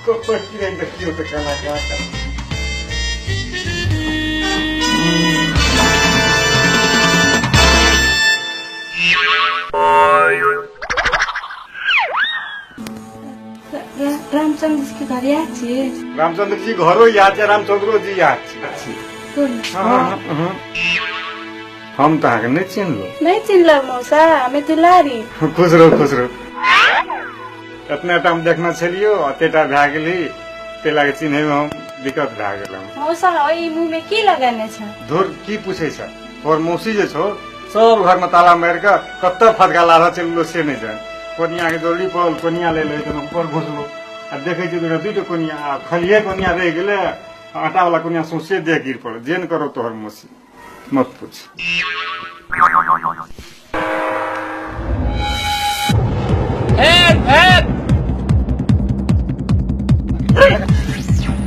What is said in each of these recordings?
देखियौ तऽ केना केना। रामचंद्र जी के घर याद छी? रामचंद्र जी घरो याद छै, रामचंद्रो जी याद छी। हम तऽ अहाँके नहि चिन्हलहुँ। नहि चिन्हलहुँ मौसा, हमे दुलारी। खुश रहू खुश रहू। एतना टा हम देखने छलियो, एतेटा भए गेली, ताहि लए चिन्है मे हम दिक्कत भए गेल। मौसा ओहि मुँह में की लगेने छ? धुर की पूछै छ, तोहर मौसी जे छौ सब घर में ताला मारि कऽ कतऽ फटका लाधऽ चलि गेलो से नहि जान। कोनिया के जरूरी पड़ल, कोनिया ले लै तऽ ऊपर घुसलो आ देखै छी दूटा कोनिया आ खलिये कोनिया रहि गेलै, आटा वाला कोनिया सौंसे देह गिर पड़ल। जेन करो तोहर मौसी, मत पूछ। Help help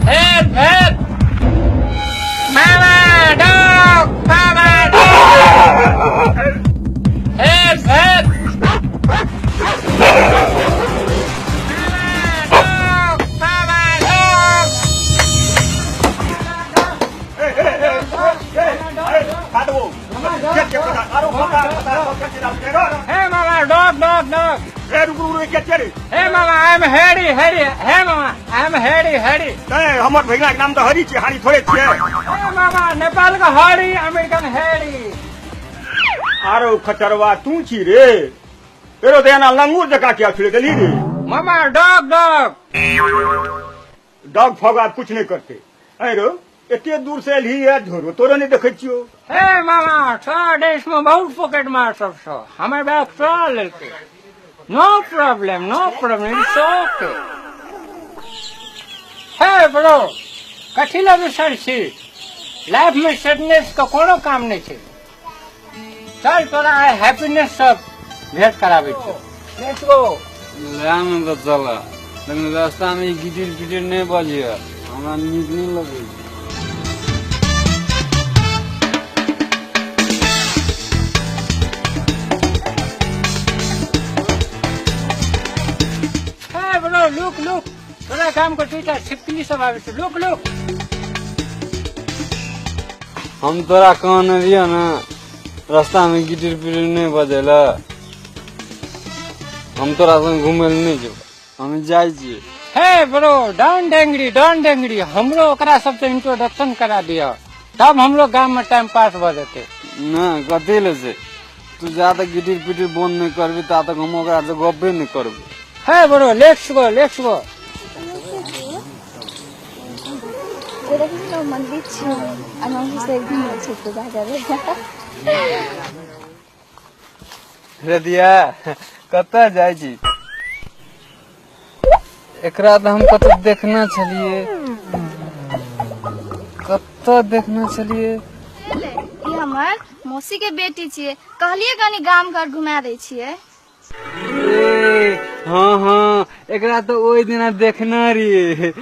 help help मामा डॉग, मामा डॉग, हेल्प हेल्प मामा डॉग, हे मामा डॉग डॉग डॉग। हे मामा I am Harry Harry. हे मामा I am Harry Harry. हमर भैया के नाम तऽ हरी छै, हारी थोड़े छियै। हे मामा नेपाल के हरी, अमेरिकन हैरी। आरो खचरवा तू छी रे, एरो तऽ एना लंगूर जकाँ किया छुड़े गेली रे? मामा डॉग डॉग डॉग फॉग आब कुछ नहि करते। अरे एते दूर से एलही है, झोरो तोरो नहि देखै छियौ। हे मामा 6 देश में बहुत पॉकेट मार सब छौ, हमर बैग चोरा लेलकै। No problem no problem, it's okay. Hey bro, कथी लए बिसर छी? लाइफ में सैडनेस के कोनो काम नहीं छै। चल तोरा आइ हैप्पीनेस सब भेंट कराबै छियौ। Let's go. लए ने तऽ चल, लेकिन रास्ता में गिटिर पिटिर नहि बजिय, हमरा नीक नहि लगै छै। लुक लुक, तोरा काम के दुईटा छिपकली सब आबै छै। Look look. हम तोरा कहने रहियो ने रास्ता में गिटिर पिटिर नहीं बजेला, हम तोरा संग घूमे ले नहीं जेबो, हम जाइ छियै। हे ब्रो डॉन डेंगरी डॉन डेंगरी, हमरो ओकरा सबसे इंट्रोडक्शन करा दियो, तब हमरो गाम में टाइम पास भऽ जेतै। ना कथी ले छै, तू जा तक गिटिर पिटिर बंद नहीं करबी ता तक हम ओकरा से गप्पे नहीं करबो। हे bro let's go let's go. मंदिर छै आ मौसी से घूमै छै पूजा करे। रदिया कतऽ जाइ छी? एकरा तऽ हम कतौ देखने छलियै, कतऽ देखने छलियै? ई हमर मौसी के बेटी छियै, कहलियै कनी गाम घर घुमा दै छियै। हाँ हाँ, एकरा तऽ ओहि दिना देखने रहियै,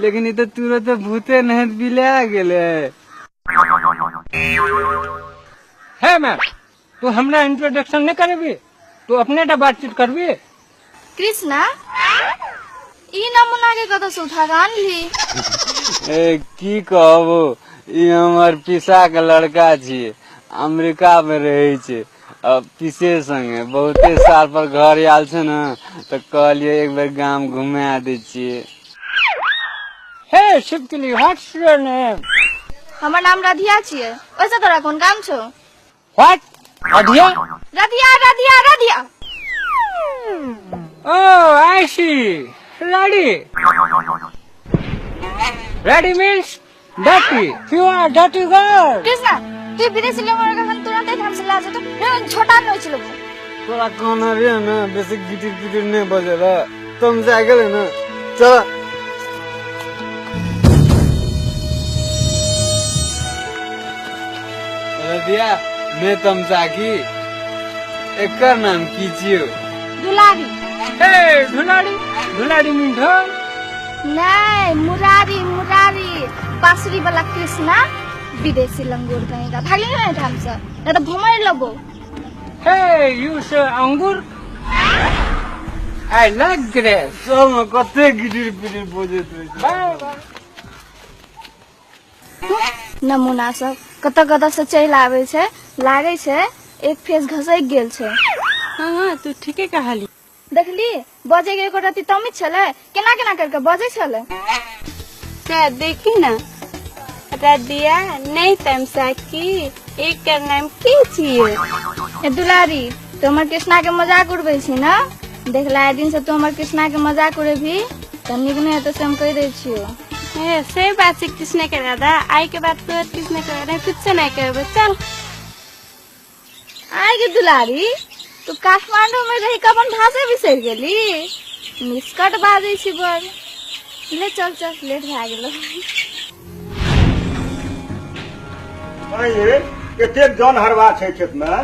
लेकिन ई तऽ तुरत भूते नहीं बिला गेलै। हे मैम, तू हमरा इंट्रोडक्शन नहीं करबी, तू अपने टा बातचीत करबी? कृष्णा ई नमूना के कतऽ से उठा के आनली? ए की कहबो, ई हमर पिसा के लड़का छियै, अमेरिका में रहै छै, पीसे संगे बहुते साल पर घर आयल छै ने, तऽ कहलियै एक बेर गाम घुमा दै छियै। हे छिपकली, व्हाट्स your name? हमर नाम रधिया छियै। ओइसे तोरा कोन काम छौ? What Radhiya? Radhiya Radhiya Radhiya. Oh I see, ready ready means dirty, you are dirty girl. Krishna तू विदेशी लेबर के हम तुरंत एठाम से ला जेतो, छोटा नहि छलबो। तोरा कहने रहियो ने बेसी गिटिर पिटिर नहीं बजेला, तुम जा गेले ने, चल। रधिया मैं तमसा की, एकर नाम की छियो? दुलारी। हे दुलारी, दुलारी मीन ढोल? नहीं मुरारी मुरारी, बांसुरी वाला कृष्णा विदेशी लंगूर कहेगा। भागली ना एठाम से, नहीं तो भमर लगो। हे you से अंगूर? I like grace. सब में कते गिटिर पिटिर बजैत रहै छै। बाय बाय। नमूना सब कतऽ कतऽ से चलि आबै छै, लागै छै एक फेस घसकि गेल छै। हाँ हाँ तू ठीके कहली। देखली बजै के एको रत्ती तमीज छलै, केना केना करके बजै छलै। से देखी ना रदिया नहीं तमसा की एकर नाम की छियै? ए दुलारी, तू हमर कृष्णा के मजाक उड़बै छी ना? देखला आइ दिन से तू हमर कृष्णा के मजाक उड़ेबही तऽ नीक नहि हेतौ, से हम कहि दै छियौ। ए से बात छै कृष्णा के दादा, आइ के बाद तोर कृष्णा के बारे में कुछ नहीं कहबो। चल। आइ गे दुलारी, तू काठमांडू में रही के अपन भाषा बिसरि गेली? निष्कट बाजै छी बड़। ले चल चल, लेट भए गेलो। ये एतेक जन हरवा छै खेत में,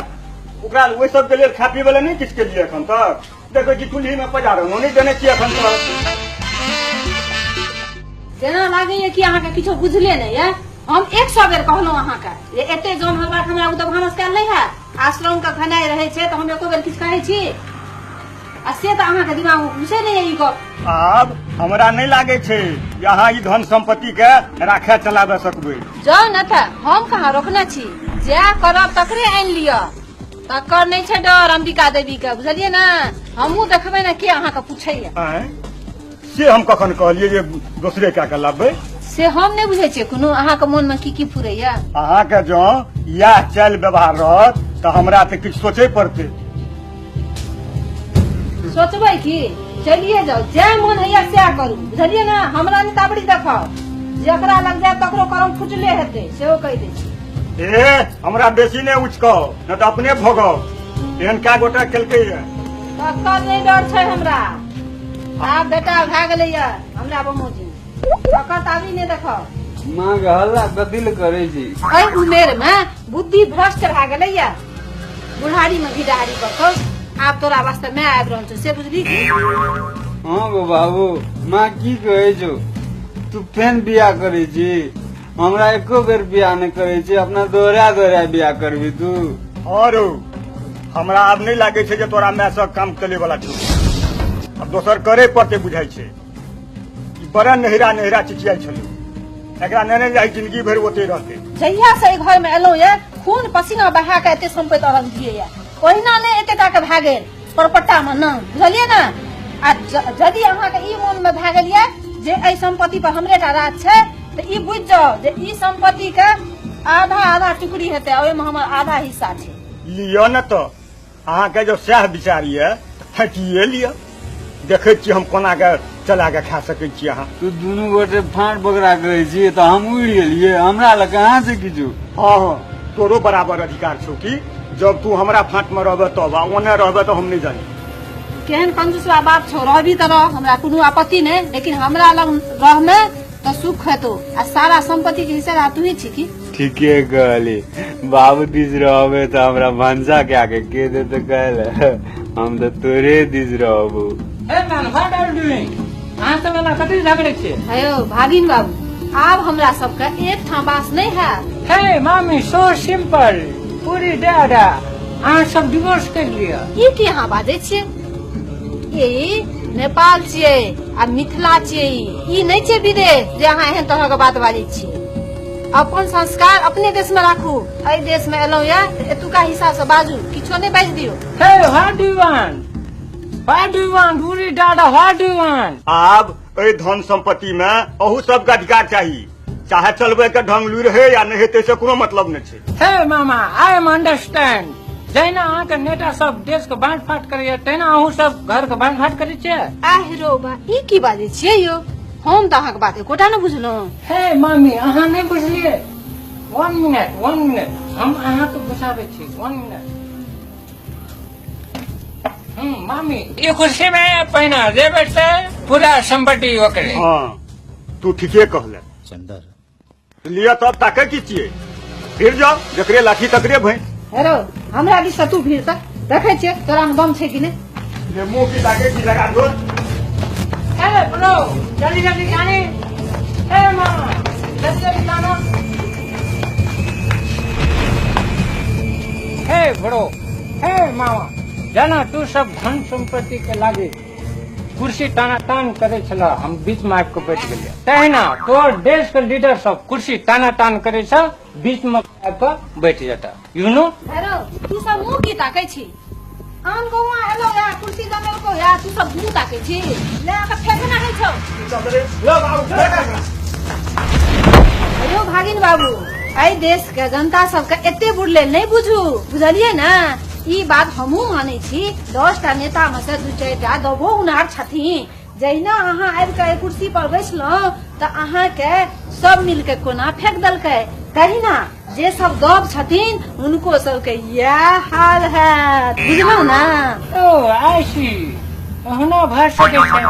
ओकरा ओहि सबके लेल खा पीबै लए नहि किछु केलियै एखन तक। देखै छी चूल्ही में पजारनो नहि देने छियै एखन तक। जेना लागैया कि अहाँके किछो बुझले नहि ये। हम 100 बेर कहलहुँ अहाँके जे एते जन हरवा हमरा ओतऽ भानस कयल नहि हैत। आश्रम के खेनाइ रहै छै तऽ हम एको बेर किछु कहै छी? आ से तऽ अहाँके दिमाग मे घुसै नहि ये ई गप। आब हमरा नहि लागै छै जे अहाँ ई धन संपत्ति के राखे चलाबे सकबै। जाउ ने तऽ हम कहाँ रोकने छी, जएह करब तकरे आनि लिअ, तकर नहि छै डर अंबिका देवी के, बुझलियै ने? हमहूँ देखबै ने के अहाँके पूछैया। आँय, से हम कखन कहलियै जे दोसरे कए के लाबबै? से हम नहि बुझै छियै कोनो अहाँके मोन मे की की फुरैया। अहाँके जँ इएह चालि व्यवहार रहत तऽ हमरा तऽ किछु सोचै पड़तै। सोचबै की, चलिए जाउ, जै मन होइया सएह करू, बुझलियै ने? हमरा नहि ताबड़ी देखाउ, जकरा लग जाय तकरो करम फुटले हेतै, सेहो कहि दै छी। ए हमरा बेसी नहि उचकाउ, नहि तऽ अपने भोगब। एहन कए गोटा केलकै ये। तकर नहि डर छै हमरा, आब बेटा भए गेलैया हमरा बमोजी, तकर ताबड़ी नहि देखाउ। माँ के हल्ला कथी लए करै छी? एहि उमेर मे बुद्धि भ्रष्ट भए गेलैया, बुढ़ारी मे भी दाढ़ी कऽ आब तोरा वास्ते मैं आबि रहल छौ, से बुझली? हाँ गो बाबू, माँ की कहै छौ? तू फेन बियाह करै छी? हमरा एको बेर बियाह नहि करै छी, अपना दोहरा दोहरा बियाह करबी तू? हँ रौ, हमरा आब नहि लागै छै जे तोरा माय सँ काम चलै वाला छौ, आब दोसर करे पड़तै बुझाइ छै। ई बड़ा नहिरा नहिरा चिचियाइ छलै, एकरा नेने जाइ जिंदगी भरि ओते रहतै। जहिया से एहि घर मे एलहुँ ये खून पसीना बहा के एते संपत्ति अरंजियै ये, ओहिना नहि एते टा के भए गेल परपट्टा मे नाम, बुझलियै ने? आ यदि अहाँके ई मोन मे भए गेल ये जे एहि संपत्ति पर हमरे टा राज छै, तऽ ई बुझि जाउ जे ई संपत्ति के आधा आधा टुकड़ी हेतै, ओहिमे हमर आधा हिस्सा छै। लिअ ने तऽ अहाँके जो सएह विचार ये तऽ फेकिए लिअ, देखै छियै हम कोना के चला के खा सकै छी अहाँ। तू दुनू गोटे फाँट बगरा करै छी तऽ हम उड़ि गेलियै, हमरा लग कहाँ छै किछु? हँ हँ, तोरो बराबर अधिकार छौ की, जब तू हमरा फाँट में रहबे तब, आ ओने रहबे तऽ हम नहि जानी। केहन कंजूसवा बाप छौ, रहबी तऽ रह, हमरा कोनो आपत्ति नहि, लेकिन हमरा लग रहमे तऽ सुख हेतौ, आ सारा संपत्ति के हिस्सेदार तू ही छी की? ठीके कहली, बाबू दिस रहबे तऽ हमरा भनसा के आके के देते कहले, हम तऽ तोरे दिस रहबो। Hey man, what are you doing? अहाँ सब एना कथी झगड़ै छियै? हेयौ भागिन बाबू, आब हमरा सबके एक ठाम बास नहि हैत। हे मामी, सो सिंपल, पूरी दादा, अहाँ सब डिवोर्स कर लिअ। ई की अहाँ बाजै छियै? ई नेपाल छियै आ मिथिला छियै, ई नहि छियै विदेश जे अहाँ एहन तरह के बात बाजै छियै। अपन संस्कार अपने देश में राखू, एहि देश में एलहुँ ये एतुका हिसाब से बाजू, किछो नहि बाजि दियौ। Hey, what do you want? What do you want? पूरी दादा, what do you want? आब एहि धन संपत्ति में अहू सबके अधिकार चाही, चाहे चलबै के ढंग लुरि हे या नहि हेतै से कोनो मतलब नहि छै। हे मामा, I am understand. जहिना अहाँके नेता सब देश के बांट फाट करैया, तहिना अहूँ सब घर के बांट फाट करै छियै। आह रो बा, ई की बाजै छियै यौ? हम तऽ अहाँके बात एकोटा नहि बुझलहुँ। हे मामी, अहाँ नहि बुझलियै। 1 मिनट 1 मिनट, हम अहाँके बुझाबै छी। 1 मिनट। मामी, ई खुशी में पहिना जे बैठतै पूरा संपत्ति ओकरे। हाँ, तू ठीके कहले। चंदर लिअ तब ताकै की छियै, फिर जाओ, जकरे लाठी तकरे भैंस। हेरो, हमरा दिस से तू भीड़ तक देखै छियै तोरा में दम छै कि नहि। ले मुँह की ताकै की लगा दो। हे ब्रो, जल्दी जल्दी जाने। हे मामा, जल्दी जल्दी जानो। हे ब्रो, हे मामा, जाना तू सब धन संपत्ति के लागे कुर्सी टाना टान करै छला, हम बीच में आबि के बैठ गेलियै। तहिना तोर देश के लीडर सब कुर्सी टाना टान करै छ, बीच में आबि के बैठ जेता। You know? हेरो तू सब मुंह की ताकै छी? आन गौआ एलो या कुर्सी जमेलको या तू सब मुंह ताकै छी? ले के फेंकना है छौ। अयो भागिन बाबू, एहि देश के जनता सबके एते बुड़ले नहीं बुझू, बुझलिए ना? ई बात हमहूँ मानै छी। 10 टा नेता में से 2-4 टा दबो उनार छथिन। जहिना अहाँ आबि के कुर्सी पर बैसलहुँ तऽ अहाँ के सब मिल के कोना फेंक देलकै, तहिना जे सब दब छथिन हुनको सबके इएह हाल हैत, बुझलहुँ ना? ओ आई सी, ओहना भऽ सकै छै।